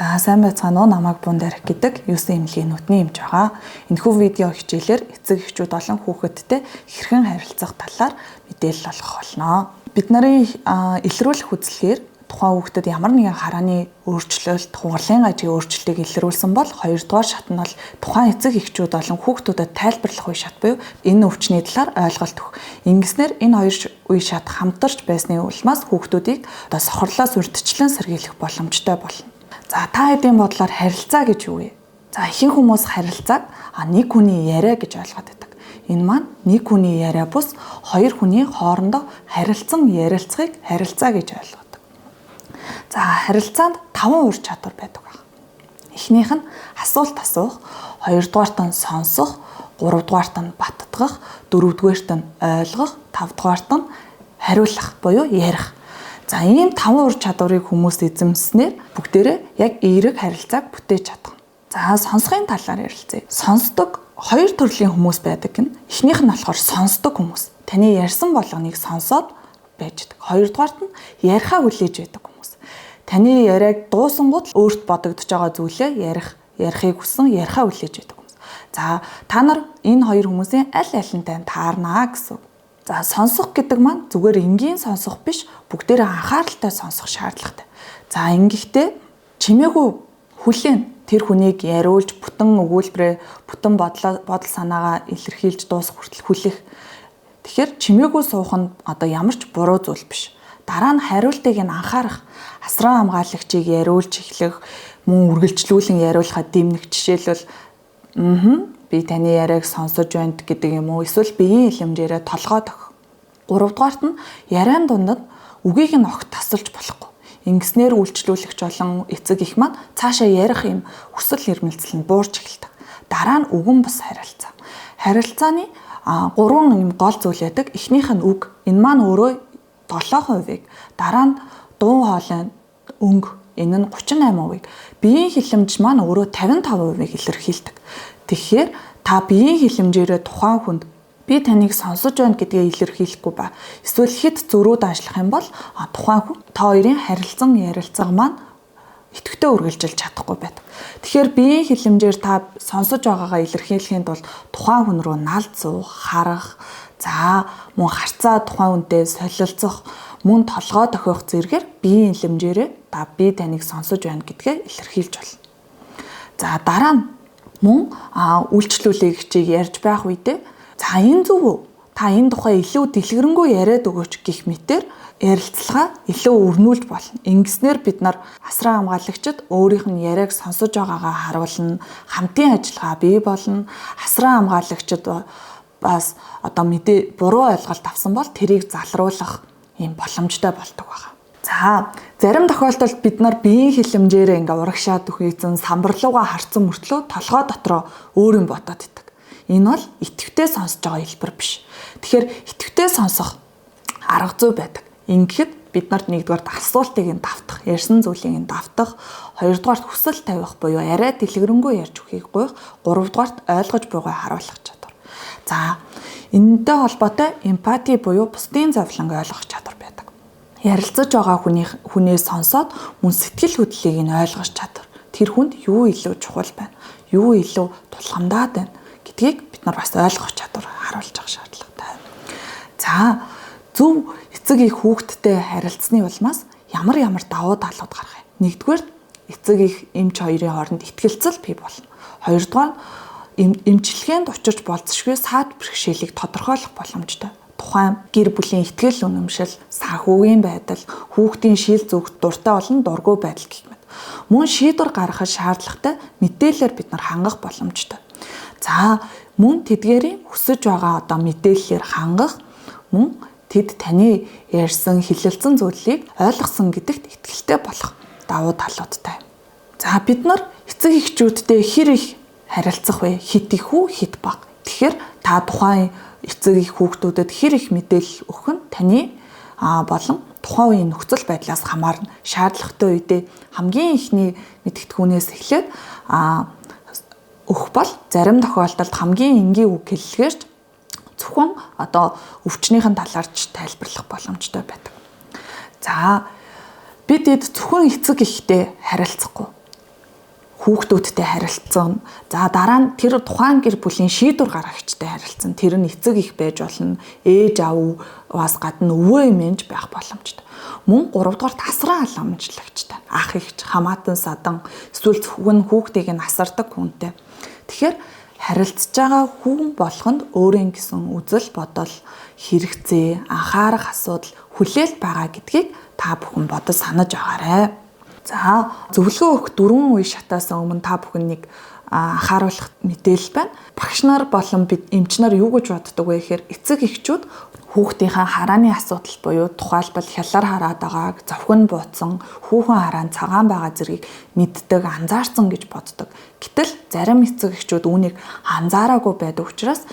За сайн байцгаана уу, намайг Бундарх гэдэг 9 эмнэлгийн нүдний эмч байгаа. Энэхүү видео хичээлээр эцэг эхчүүд болон хүүхэдтэй хэрхэн харилцах талаар мэдээлэл олгох болно. Бид нарын илрүүлэх үзлэгээр тухайн хүүхдэд ямар нэгэн харааны өөрчлөлт, хугарлын ажийн өөрчлөлтийг илрүүлсэн бол хоёрдугаар шат нь бол тухайн эцэг эхчүүд болон хүүхдүүдэд тайлбарлах үе шат буюу энэ өвчний талаар ойлголт өгөх. Ингэснээр энэ хоёр үе шат хамтарч байсны улмаас хүүхдүүдийг одоо сохорлоос урьдчилан сэргийлэх боломжтой болно. За та хэдийн бодлоор харилцаа гэж юу вэ? За ихэнх хүмүүс харилцааг нэг хүний яриа гэж ойлгоод байдаг. Энэ маань нэг хүний яриа бус хоёр хүний хоорондоо харилцан ярилцахыг харилцаа гэж ойлгодог. За харилцаанд 5 ур чадвар байдаг байна. Эхнийх нь асуулт асуух, хоёрдугаарт нь сонсох, гуравдугаарт нь баттгах, дөрөвдүгээрт нь ойлгох, тавдугаарт нь хариулах буюу ярих. За ийм 5 ур чадварыг хүмүүс эзэмснээр бүгдээрээ яг эерэг харилцааг бүтээж чадах. За сонсохын талаар ярилцъя. Сонсдог хоёр төрлийн хүмүүс байдаг гэнэ. Эхнийх нь болохоор сонсдог хүмүүс. Таны ярьсан болгоныг сонсоод байж байдаг. Хоёрдугаарт нь яриахаа хүлээж байдаг хүмүүс. Таны яриаг дуусангууд өөрт бодогдож байгаа зүйлээ ярих, ярихыг хүсэн, яриахаа хүлээж байдаг хүмүүс. За та нар энэ хоёр хүмүүсийн аль алинтай таарнаа гэсэн. За сонсох гэдэг маань зүгээр энгийн сонсох биш, бүгдээрээ анхааралтай сонсох шаардлагатай. За ингэхдээ чимээгүй хүлээн, тэр хүнийг яриулж бүтэн өгүүлбэрээ, бүтэн бодол санаагаа илэрхийлж дуусах хүртэл хүлээх. Тэгэхээр чимээгүй суух нь одоо ямар ч буруу зүйл биш. Дараа нь хариултыг нь анхаарах, асран хамгаалагчийг яриулж эхлэх, мөн үргэлжлүүлэн яриулахад дэмнэх. Жишээлбэл би таны яриаг сонсож байна гэдэг юм уу, эсвэл биеийн хэлэмжээрээ толгой тохих. Гуравдугаарт нь яриан дунд үгийг нь огт тасалж болохгүй. Ингэснээр үйлчлүүлэгч болон эцэг их маань цаашаа ярих юм хүсэл эрмэлзэл нь буурч эхэлдэг. Дараа нь үгэн бус харилцаа. Харилцааны гурван юм гол зүйл байдаг. Эхнийх нь үг. Энэ маань өөрөө 7%-ийг. Дараа нь дуун хоолойн өнгө. Энэ нь 38%-ийг. Биеийн хэлэмж маань өөрөө 55%-ийг илэрхийлдэг. Тэгэхээр та биеийн хэлэмжээрээ тухайн хүнд би таныг сонсож байна гэдгээ илэрхийлэхгүй ба эсвэл хэд зөрүүд ажиллах юм бол тухайн хүн та хоёрын харилцан ярилцлага маань идэвхтэй үргэлжилж чадахгүй байдаг. Тэгэхээр биеийн хэлэмжээр та сонсож байгаагаа илэрхийлэхийн тулд тухайн хүн рүү налд суух, харах, за мөн харцаа тухайн хүнтэй солилцох, мөн толгой тохиох зэрэгээр биеийн хэлэмжээрээ та би таныг сонсож байна гэдгээ илэрхийлж болно. За дараа нь мөн үйлчлүүлэгчийг ярьж байх үедээ за энэ зөв үү? Та энэ тухай илүү дэлгэрэнгүй яриад өгөөч гэх мэтээр ярилцлага илүү өрнүүлж болно. Ингэснээр бид нар асран хамгаалагчид өөрийнх нь яриаг сонсож байгаагаа харуулна, хамтын ажиллагаа бий болно. Асран хамгаалагчид бас одоо мэдээ буруу ойлголт авсан бол тэрийг залруулах юм боломжтой болдог байна. За зарим тохиолдолд бид нар биеийн хэлэмжээрээ ингээ урагшаад үхийцэн самбарлуугаа харцсан мөртлөө толгой дотроо өөр юм бодоод идэг. Энэ бол идэвхтэй сонсож байгаа хэлбэр биш. Тэгэхээр идэвхтэй сонсох арга зүй байдаг. Ингэхэд бид нарт нэгдүгээр асуултыг нь давтах, ярьсан зүйлийг нь давтах, хоёрдугаарт хүсэл тавих буюу арай дэлгэрэнгүй ярьж өгөхийг гуйх, гуравдугаарт ойлгож буйгаа харуулах чадвар. За энэтэй холбоотой эмпати буюу бусдын зовлонг ойлгох чадвар байдаг. Ярилцаж байгаа хүнээс сонсоод мөн сэтгэл хөдлөлийг нь ойлгох чадвар. Тэр хүнд юу илүү чухал байна, юу илүү тулгамдаад байна гэдгийг бид нар бас ойлгох чадвар харуулж байгаа шаардлагатай. За зөв эцэг их хүүхэдтэй харилцсны улмаас ямар ямар давуу талууд гарах юм. Нэгдүгээр эцэг их эмч хоёрын хооронд итгэлцэл бий болно. Хоёрдугаар эмчилгээнд учирч болзошгүй саад бэрхшээлийг тодорхойлох боломжтой. Тухайн гэр бүлийн итгэл үнэмшил, санхүүгийн байдал, хүүхдийн шил зүгт дуртай болон дургүй байдал гэх мэт. Мөн шийдвэр гаргахад шаардлагатай мэдээлэлээр бид нар хангах боломжтой. За мөн тэдгээрийн хүсэж байгаа одоо мэдээллээр хангах, мөн тэд таны ярьсан, хэлэлцэн зүйлийг ойлгосон гэдэгт итгэлтэй болох давуу талуудтай. За бид нар эцэг эхчүүдтэй хэр их харилцах вэ? Хэд их үү, хэд бага? Тэгэхээр та тухайн эцэг их хүүхдүүдэд хэр их мэдээлэл өгөх нь таны болон тухайн үеийн нөхцөл байдлаас хамаарна. Шаардлагатай үедээ хамгийн эхний мэдгэдэггүүнээс эхлээд өгөх бол зарим тохиолдолд хамгийн энгийн үг хэллэгээр ч зөвхөн одоо өвчнийхэн талаар ч тайлбарлах боломжтой байдаг. За бид эд зөвхөн эцэг эхтэй харилцахгүй. Хүүхдүүдтэй харилцсан. За дараа нь тэр тухайн гэр бүлийн шийдвэр гаргагчтай харилцсан. Тэр нь эцэг их байж болно. Ээж ааваас гадна өвөө эмээж байх боломжтой. Мөн 3 дугаар тасран халамжлагчтай. Ах эгч, хамаатан садан эсвэл зөвхөн хүүхдийг нь асардаг хүнтэй. Тэгэхээр харилцаж байгаа хүн болгонд өөрийн гэсэн үзэл бодол, хэрэгцээ, анхаарах асуудал, хүлээлт байгаа гэдгийг та бүхэн бодож санаж байгаарай. За зөвлөгөө өгөх дөрвөн үе шатаас өмнө та бүхэн нэг анхааруулах мэдээлэл байна. Багш нар болон бид эмч нар юу гэж боддог вэ гэхээр эцэг эхчүүд хүүхдийнхээ харааны асуудал буюу тухайлбал хялаар хараад байгааг, зовхин бууцсан, хүүхэн хараан цагаан байгаа зэргийг мэддэг, анзаарсан гэж боддог. Гэтэл зарим эцэг эхчүүд үүнийг анзаараагүй байдаг учраас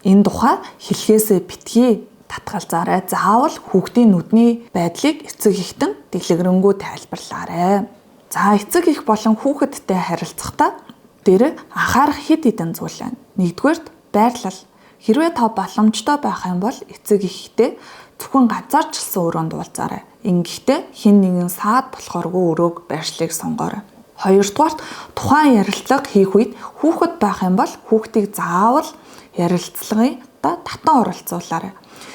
энэ тухай хэлхээсээ битгий татгалзаарай. Заавал хүүхдийн нүдний байдлыг эцэг эхтэн дэлгэрэнгүй тайлбарлаарай. За эцэг их болон хүүхэдтэй харилцахдаа дээр анхаарах хэд хэдэн зүйл байна. Нэгдүгээрт байрлал. Хэрвээ та боломжтой байх юм бол эцэг эхтэй зөвхөн ганцаарчилсан өрөөнд уулзаарай. Ингэхдээ хэн нэгэн саад болохооргүй өрөөг байршлыг сонгоорой. Хоёрдугаарт тухайн ярилцлага хийх үед хүүхэд байх юм бол хүүхдийг заавал ярилцлагын татан оролцуулаарай.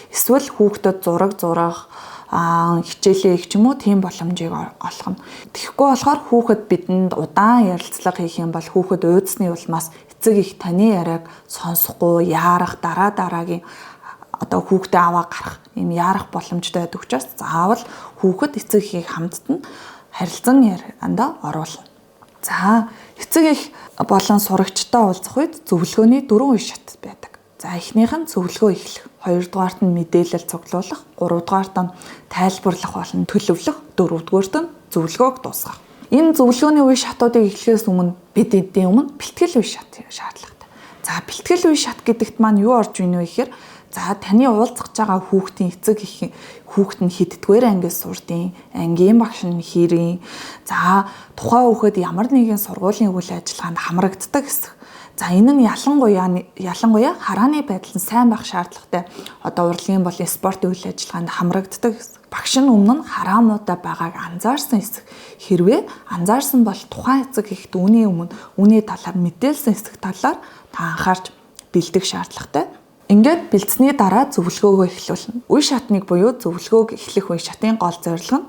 Эсвэл хүүхдэд зураг зурах, хичээлээ их ч юм уу тийм боломжийг олгоно. Тэгэхгүй болохоор хүүхэд бидэнд удаан ярилцлага хийх юм бол хүүхэд уйдсны улмаас эцэг их таны яриаг сонсохгүй, яарах, дараа дараагийн одоо хүүхдээ аваа гарах юм яарах боломжтой байдаг учраас заавал хүүхэд эцэг эхийг хамтд нь харилцан яриандаа оруулна. За эцэг их болон сурагчтай уулзах үед зөвлөгөөний дөрвөн үе шат байдаг. За эхнийх нь зөвлөгөө эхлэх, хоёрдугаарт нь мэдээлэл цуглуулах, гуравдугаарт нь тайлбарлах болон төлөвлөх, дөрөвдүгээрт нь зөвлөгөөг дуусгах. Энэ зөвлөгөөний үе шатуудыг эхлэхээс өмнө бид эдийн өмнө бэлтгэл үе шат шаардлагатай. За бэлтгэл үе шат гэдэгт маань юу орж ийнэ вэ гэхээр за таны уулзах гэж байгаа хүүхдийн эцэг их хүүхэд нь хэддүгээр ангид сурдیں، ангийн багш нь хэрийн, за тухайн хүүхэд ямар нэгэн сургуулийн үйл ажиллагаанд хамрагддаг хэсэг. За энэ нь ялангуяа харааны байдал нь сайн байх шаардлагатай. Одоо урлагийн болон спортын үйл ажиллагаанд хамрагддаг. Багш нь өмнө нь хараа муутай байгааг анзаарсан хэсэг. Хэрвээ анзаарсан бол тухайн эцэг эхэд үүний өмнө үүний талаар мэдээлсэн хэсэг талаар та анхаарч бэлдэх шаардлагатай. Ингээд бэлдсэний дараа зөвлөгөөгөө эхлүүлнэ. Үе шатныг буюу зөвлөгөөг эхлэх үе шатын гол зорилго нь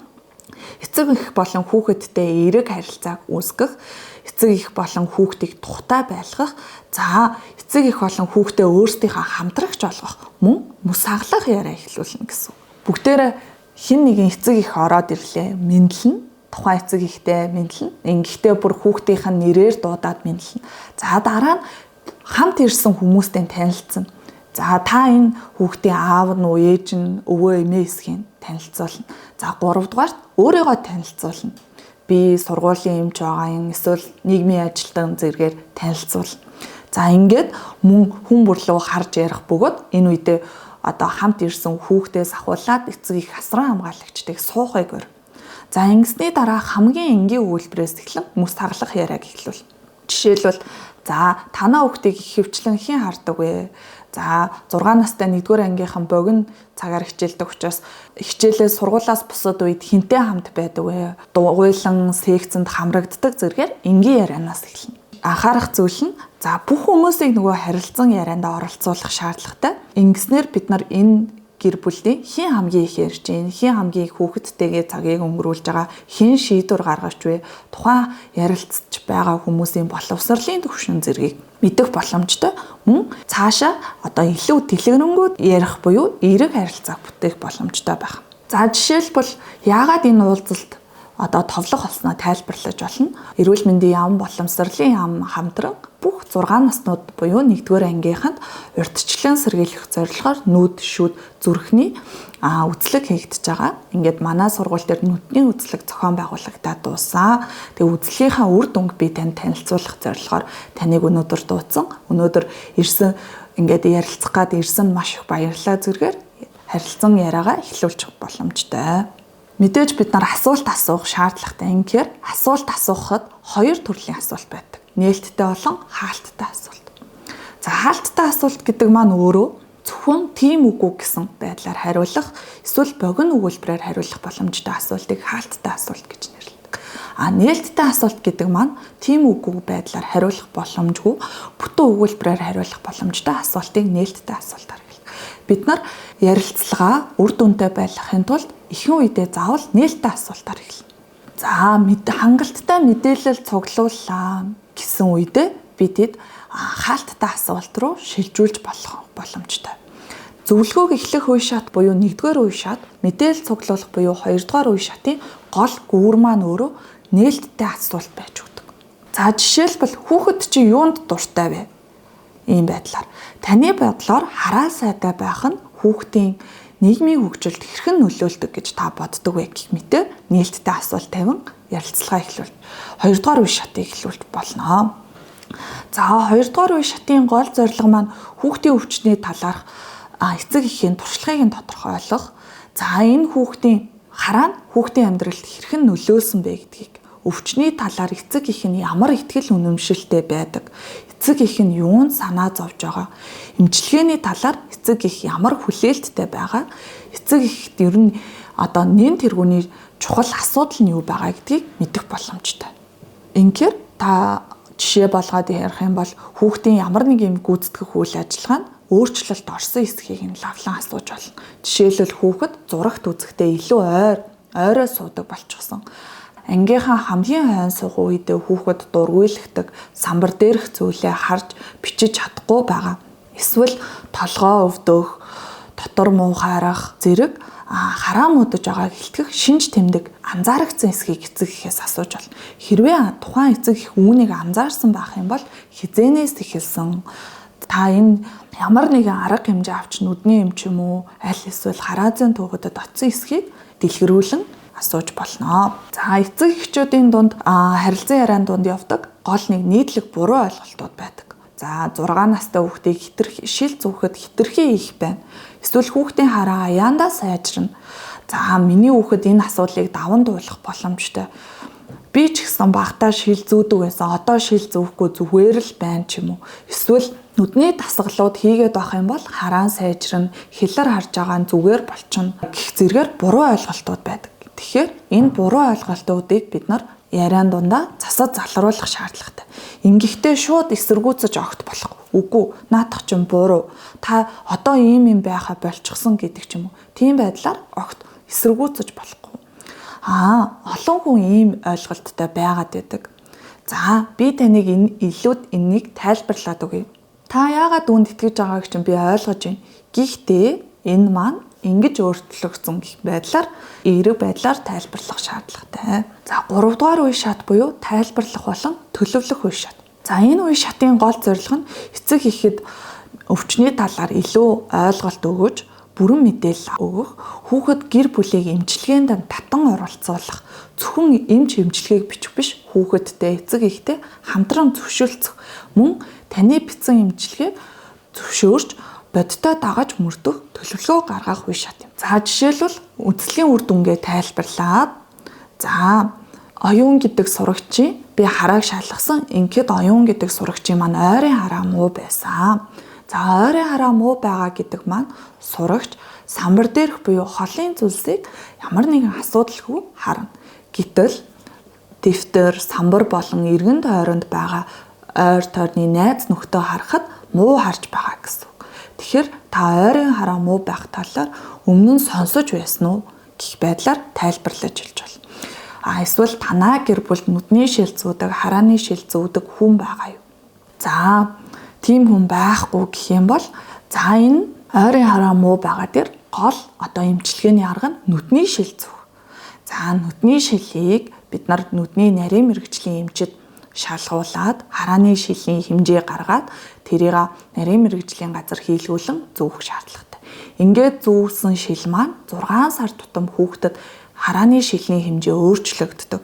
эцэг эх болон хүүхэдтэй эерэг харилцааг үүсгэх, эцэг их болон хүүхдийг тухтай байлгах, за эцэг их болон хүүхдээ өөрсдийнхөө хамтрагч болгох, мөн мөс хаглах яриа эхлүүлнэ гэсэн. Бүгдээрээ хэн нэгэн эцэг их ороод ирлээ, мэдлэн тухайн эцэг ихтэй мэдлэн, ингэхдээ бүр хүүхдийнх нь нэрээр дуудаад мэдлэн. За дараа нь хамт ирсэн хүмүүстэй танилцсан. За та энэ хүүхдийн аав нь уу, ээж нь, өвөө эмээ эсхийг танилцуулна. За гуравдугаарт өөрийгөө танилцуулна. Би сургуулийн эмч байгаа юм эсвэл нийгмийн ажилтан зэрэгээр танилцуулна. За ингээд мөн хүн бүрлөө харж ярих бөгөөд энэ үедээ одоо хамт ирсэн хүүхдээс ахуулаад эцэг их асран хамгаалагчдыг суухыг өр. За ингэсний дараа хамгийн энгийн өгүүлбэрээс эхлэн мөс хаглах яриаг эхлүүл. Жишээлбэл за танаа хүүхдийг ихэвчлэн хэн хардаг вэ? За 6 настай 1-р ангийнхан богино цагаар хичээлдэг учраас хичээлээ сургуулаас бусад үед хинтээ хамт байдаг вэ? Дугуйлан секцэнд хамрагддаг зэрэгээр энгийн ярианаас эхэлнэ. Анхаарах зүйл нь за бүх хүмүүсийг нөгөө харилцан яриандаа оролцуулах шаардлагатай. Ингэснээр бид нар энэ гэр бүлийн хэн хамгийн их ярьж гин, хэн хамгийн их хүүхэдтэйгээ цагийг өнгөрүүлж байгаа, хэн шийдвэр гаргаж вэ, тухайн ярилцж байгаа хүмүүсийн боловсролын түвшин зэргийг мэдэх боломжтой. Мөн цаашаа одоо илүү дэлгэрэнгүй ярих буюу эерэг харилцааг бүтээх боломжтой байх. За жишээлбэл яагаад энэ уулзалт одоо товлох болсноо тайлбарлаж болно. Эрүүл мэндийн яам, боломсрлын яам хамтран бүх 6 наснууд буюу 1-р ангийнханд урьдчилан сэргийлэх зорилгоор нүд, шүд, зүрхний үзлэг хийгдэж байгаа. Ингээд манай сургууль дээр нүдний үзлэг зохион байгуулагдаад дууссан. Тэгээ үзлэгийнхаа үр дүнг би танд танилцуулах зорилгоор таныг өнөөдөр дуудсан. Өнөөдөр ирсэн ингээд ярилцах гад ирсэн маш их баярлалаа зэргээр харилцан яриагаа эхлүүлчих боломжтой. Мэдээж бид нар асуулт асуух шаардлагатай. Ингэхээр асуулт асуухад хоёр төрлийн асуулт байдаг. Нээлттэй болон хаалттай асуулт. За хаалттай асуулт гэдэг маань өөрөө зөвхөн тийм үгүй гэсэн байдлаар хариулах эсвэл богино өгүүлбэрээр хариулах боломжтой асуултыг хаалттай асуулт гэж нэрлэдэг. А нээлттэй асуулт гэдэг маань тийм үгүй байдлаар хариулах боломжгүй, бүтэн өгүүлбэрээр хариулах боломжтой асуултыг нээлттэй асуултаар хэлдэг. Бид нар ярилцлага үр дүнтэй байлгахын тулд ихэнх үедээ заавал нээлттэй асуултаар эхэлнэ. За, хангалттай мэдээлэл цуглууллаа гэсэн үедээ бид хаалттай асуулт руу шилжүүлж болох боломжтой. Зөвлөгөөг эхлэх үе шат буюу 1-р үе шат, мэдээлэл цуглуулах буюу 2-р үе шатын гол гүүр маань өөрөө нээлттэй асуулт байж өгдөг. За, жишээлбэл хүүхэд чи юунд дуртай вэ? Ийм байдлаар таны бодлоор хараа сайтай байх нь хүүхдийн нийгмийн хөгжилд хэрхэн нөлөөлдөг гэж та боддог вэ гэх мэтээр нээлттэй асуулт тавин ярилцлага эхлүүлж 2-р үе шатыг эхлүүлж болно. За, 2-р үе шатын гол зорилго маань хүүхдийн өвчний талаарх эцэг эхийн туршлагыг нь тодорхойлох. За, энэ хүүхдийн хараа нь хүүхдийн амьдралд хэрхэн нөлөөлсөн бэ гэдгийг, өвчний талаар эцэг эх нь ямар итгэл үнэмшилтэй байдаг, эцэг эх нь юунд санаа зовж байгаа, эмчилгээний талаар эцэг эх ямар хүлээлттэй байгаа, эцэг эхэд ер нь одоо нэн тэргүүний чухал асуудал нь юу байгаа гэдгийг мэдэх боломжтой. Ингэхээр та жишээ болгоод ярих юм бол хүүхдийн ямар нэг юм гүйцэтгэх үйл ажиллагаа нь өөрчлөлт орсон эсхийг нь лавлан асууж болно. Жишээлбэл хүүхэд зурагт үзэхдээ илүү ойроо суудаг болчихсон. Ангийнхаа хамгийн хойно суух үедээ хүүхэд дургуйлахдаг, самбар дээрх зүйлээ харж бичиж чадахгүй байгаа. Эсвэл толгоо өвдөх, дотор муухайрах зэрэг хараа муудаж байгааг илтгэх шинж тэмдэг анзаарагдсан эсхийг эцэг эхээс асууж болно. Хэрвээ тухайн эцэг эх үүнийг анзаарсан байх юм бол хизээнээс эхэлсэн, та энэ ямар нэгэн арга хэмжээ авч нүдний юм ч юм уу, аль эсвэл хараа зүйн түүхэдэд очсон эсхийг дэлгэрүүлэн асууж болно. За, эцэг эхчүүдийн дунд харилцан яриан дунд явдаг гол нэг нийтлэг буруу ойлголтууд байдаг. За, 6 настай хүүхдийг хитрх шил зүүхэд хитрхи их байна. Эсвэл хүүхдийн хараа аяандаа сайжирна. За, миний хүүхэд энэ асуудлыг даван дуулах боломжтой. Би ч гэсэн багтаа шил зүүдэг байсан. Одоо шил зүүхгүй зүгээр л байна ч юм уу. Эсвэл нүдний дасгалууд хийгээд байх юм бол хараан сайжирна, хялар харж байгаа нь зүгээр болчихно гэх зэргээр буруу ойлголтууд байдаг. Тэгэхээр энэ буруу ойлголтуудыг бид нар яриан дундаа засаж залруулах шаардлагатай. Ингэхдээ шууд эсэргүүцэж огт болох. Үгүй, наадах чинь буруу. Та одоо ийм юм байхаа болчихсон гэдэг ч юм уу. Тийм байдлаар огт эсэргүүцэж болохгүй. Олон хүн ийм ойлголттой байгаад байдаг. За, би таныг энэ илүү энэнийг тайлбарлаад өгье. Та яагаад үүнд итгэж байгааг чинь би ойлгож байна. Гэхдээ энэ маань ингэж өөрчлөгдсөн гэх байдлаар эерэг байдлаар тайлбарлах шаардлагатай. За, 3 дугаар үе шат буюу тайлбарлах болон төлөвлөх үе шат. За, энэ үе шатын гол зорилго нь эцэг эхэд өвчний талаар илүү ойлголт өгөж, бүрэн мэдээлэл өгөх, хүүхэд гэр бүлийг эмчилгээнд татан оролцуулах, зөвхөн эмч эмчилгээг бичих биш, хүүхэдтэй эцэг эхтэй хамтран зөвшөөрцөх, мөн таны бичсэн эмчилгээг зөвшөөрч бодиттой дагаж мөрдөх төлөвлөгөө гаргах үе шат юм. За, жишээлбэл үзлэгийн үр дүнгээ тайлбарлаад, за, оюун гэдэг сурагчийн би харааг шалгасан, ингээд оюун гэдэг сурагчийн маань ойрын хараа муу байсан. За, ойрын хараа муу байгаа гэдэг маань сурагч самбар дээрх буюу холын зүйлсийг ямар нэгэн асуудалгүй харна. Гэтэл дэвтэр, самбар болон эргэн тойронд байгаа ойр тойрны найз нөхдөө харахад муу харж байгаа гэсэн үг. Тэгэхээр та ойрын хараа муу байх талаар өмнө нь сонсож байсан уу гэх байдлаар тайлбарлаж хэлж болно. А эсвэл танаа гэр бүлд нүдний шил зүүдэг, харааны шил зүүдэг хүн байгаа юу? За, тийм хүн байхгүй гэх юм бол за энэ ойрын хараа муу байгаа дээр гол одоо эмчилгээний арга нь нүдний шил зүүх. За, нүдний шилийг бид нар нүдний нарийн мэргэжлийн эмчид шалгуулад харааны шилийн хэмжээ гаргаад тэрийг нарийн мэргэжлийн газар хийлгүүлэн зүүх шаардлагатай. Ингээд зүүсэн шил маань 6 сар тутам хүүхдэд харааны шилний хэмжээ өөрчлөгддөг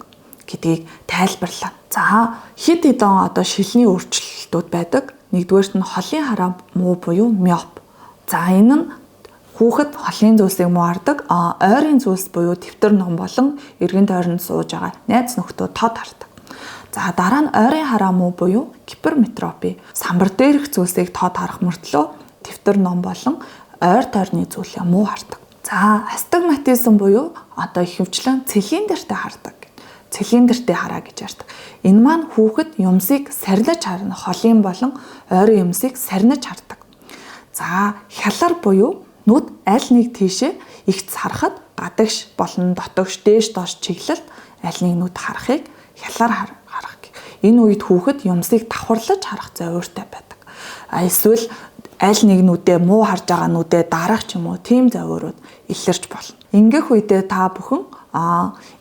гэдгийг тайлбарлаа. За, хэд хэдэн одоо шилний өөрчлөлтүүд байдаг. Нэгдүгээрт нь холын хараа муу буюу миоп. За, энэ нь хүүхэд холын зүйлсийг муу хардаг, ойрын зүйлс буюу дэвтэр ном болон эргэн тойронд сууж байгаа найз нөхдөө тод хардаг. За, дараа нь ойрын хараа муу буюу гиперметропи. Самбар дээрх зүйлсийг тод харах мөртлөө дэвтэр ном болон ойр тойрны зүйлээ муу хардаг. За, астигматизм буюу одоо ихэвчлэн цэлгийн дэртэй хардаг. Цилиндртэй хараа гэж ярьдаг. Энэ маань хүүхэд юмсыг сарниж харна. Холын болон ойрын юмсыг сарниж хардаг. За, хялар буюу нүд аль нэг тийшээ ихц харахад гадагш болон дотогш, дээш доош чиглэлд аль нэг нүд харахыг хялаар харах. Энэ үед хүүхэд юмсыг давхарлаж харах зовиуртай байдаг. А эсвэл аль нэг нүдээ муу харж байгаа нүдээ дарах ч юм уу, тийм зовиурууд илэрч болно. Ингэх үедээ та бүхэн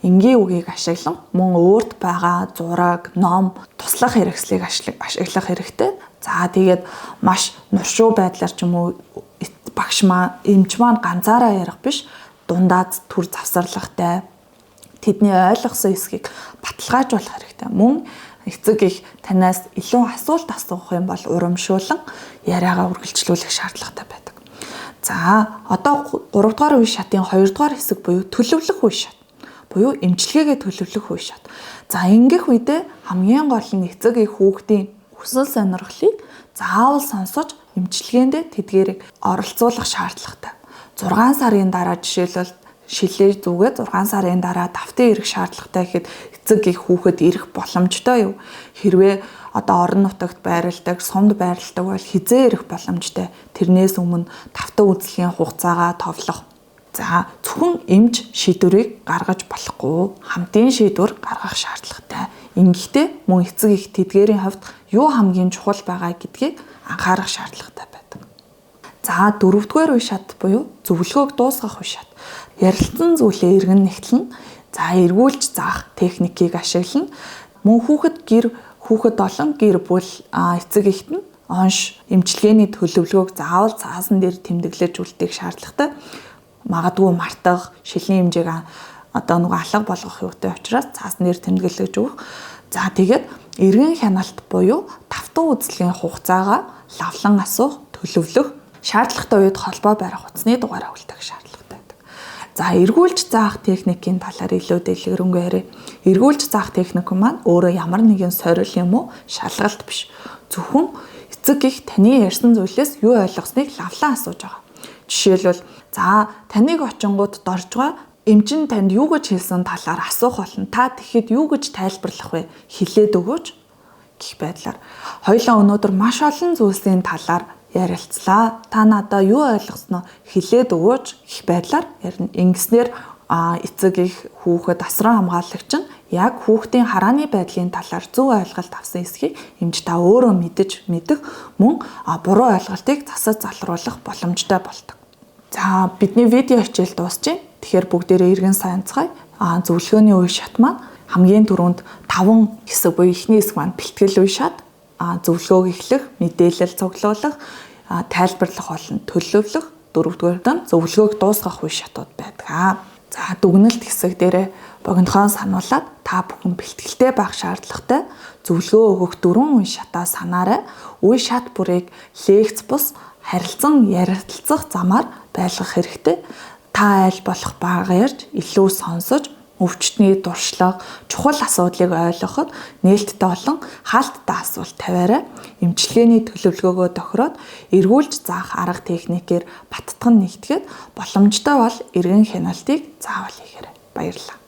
энгийн үгийг ашиглан мөн өөрт байгаа зураг, ном, туслах хэрэгслийг ашиглах хэрэгтэй. За, тэгээд маш нуршуу байдлаар ч юм уу багш маа, эмч маань ганцаараа ярих биш, дундаа түр завсарлагатай тэдний ойлгосон хэсгийг баталгаажуулах хэрэгтэй. Мөн эцэг их танаас илүү асуулт асуух юм бол урамшуулан яриагаа үргэлжлүүлэх шаардлагатай байдаг. За, одоо 3 дугаар үе шатын 2 дугаар хэсэг буюу төлөвлөх үе шат буюу эмчилгээгээ төлөвлөх үе шат. За, ингэх үедээ хамгийн гол нь эцэг их хүүхдийн хүсэл сонирхлыг заавал сонсож эмчилгээндээ тэдгээрийг оролцуулах шаардлагатай. 6 сарын дараа жишээлбэл шилээ зүгээ 6 сарын дараа давтан ирэх шаардлагатай гэхэд эцэг их хүүхэд ирэх боломжтой юу? Хэрвээ одоо орон нутагт байрладаг, сумд байрладаг бол хизээ ирэх боломжтой. Тэрнээс өмнө давтан үзлэгийн хугацаагаа товлох. За, зөвхөн эмч шийдвэрийг гаргаж болохгүй, хамтын шийдвэр гаргах шаардлагатай. Ингэхдээ мөн эцэг их тэдгээрийн хувьд юу хамгийн чухал байгаа гэдгийг анхаарах шаардлагатай байдаг. За, дөрөвдүгээр үе шат буюу зөвлөгөөг дуусгах үе шат. Ярилцсан зүйлээ эргэн нэгтлэн, за, эргүүлж заах техникийг ашиглана. Мөн хүүхэд гэр хүүхэд болон гэр бүл, эцэг ихт нь онш эмчилгээний төлөвлөгөөг заавал цаасан дээр тэмдэглэж үлдээх шаардлагатай. Магадгүй мартах, шилийн хэмжээг одоо нөгөө алга болгох юутай учраас цаасан дээр тэмдэглэж өгөх. За, тэгээд эргэн хяналт буюу давтан үзлэгийн хугацаагаа лавлан асуух, төлөвлөх, шаардлагатай үед холбоо барих утасны дугаараа үлдээх шаардлагатай байдаг. За, эргүүлж заах техникийн талаар илүү дэлгэрэнгүй яриа. Эргүүлж заах техник маань өөрөө ямар нэгэн сорил юм уу, шалгалт биш. Зөвхөн эцэг их таны ярьсан зүйлээс юу ойлгосныг лавлан асууж байгаа. Жишээлбэл, за, таныг очингууд доржгой эмч нь танд юу гэж хэлсэн талаар асуух болно. Та тэгэхэд юу гэж тайлбарлах вэ? Хэлээд өгөөч гэх байдлаар. Хоёлаа өнөөдөр маш олон зүйлсийн талаар ярилцлаа. Та надаа юу ойлгосноо хэлээд өгөөч гэх байдлаар ярина. Ингэснээр эцэг их хүүхэд асран хамгаалагч нь яг хүүхдийн харааны байдлын талаар зөв ойлголт авсан эсхийг эмч та өөрөө мэдэж мэдэх, мөн буруу ойлголтыг засаж залруулах боломжтой болдог. За, бидний видео хичээл дуусч байна. Тэгэхээр бүгдээрээ эргэн сайнцгаая. Зөвлөгөөний үе шат маань хамгийн түрүүнд 5 хэсэг буюу эхний хэсэг маань бэлтгэл үе шат, зөвлөгөөг эхлэх, мэдээлэл цуглуулах, тайлбарлах болон төлөвлөх, дөрөвдүгээр нь зөвлөгөөг дуусгах үе шатууд байдаг. За, дүгнэлт хэсэг дээрээ богинохон сануулад та бүхэн бэлтгэлтэй байх шаардлагатай. Зөвлөгөө өгөх дөрвөн үе шатаа санаарай. Үе шат бүрийг лекц бус харилцан ярилцах замаар байлгах хэрэгтэй. Та аль болох бага ярьж, илүү сонсож, өвчтний туршлага, чухал асуудлыг ойлгоход нээлттэй болон хаалттай асуулт тавиарай. Эмчилгээний төлөвлөгөөгөө тохироод эргүүлж заах арга техникээр баттган нэгтгэхэд боломжтой бол эргэн хяналтыг заавал хийгээрэй. Баярлалаа.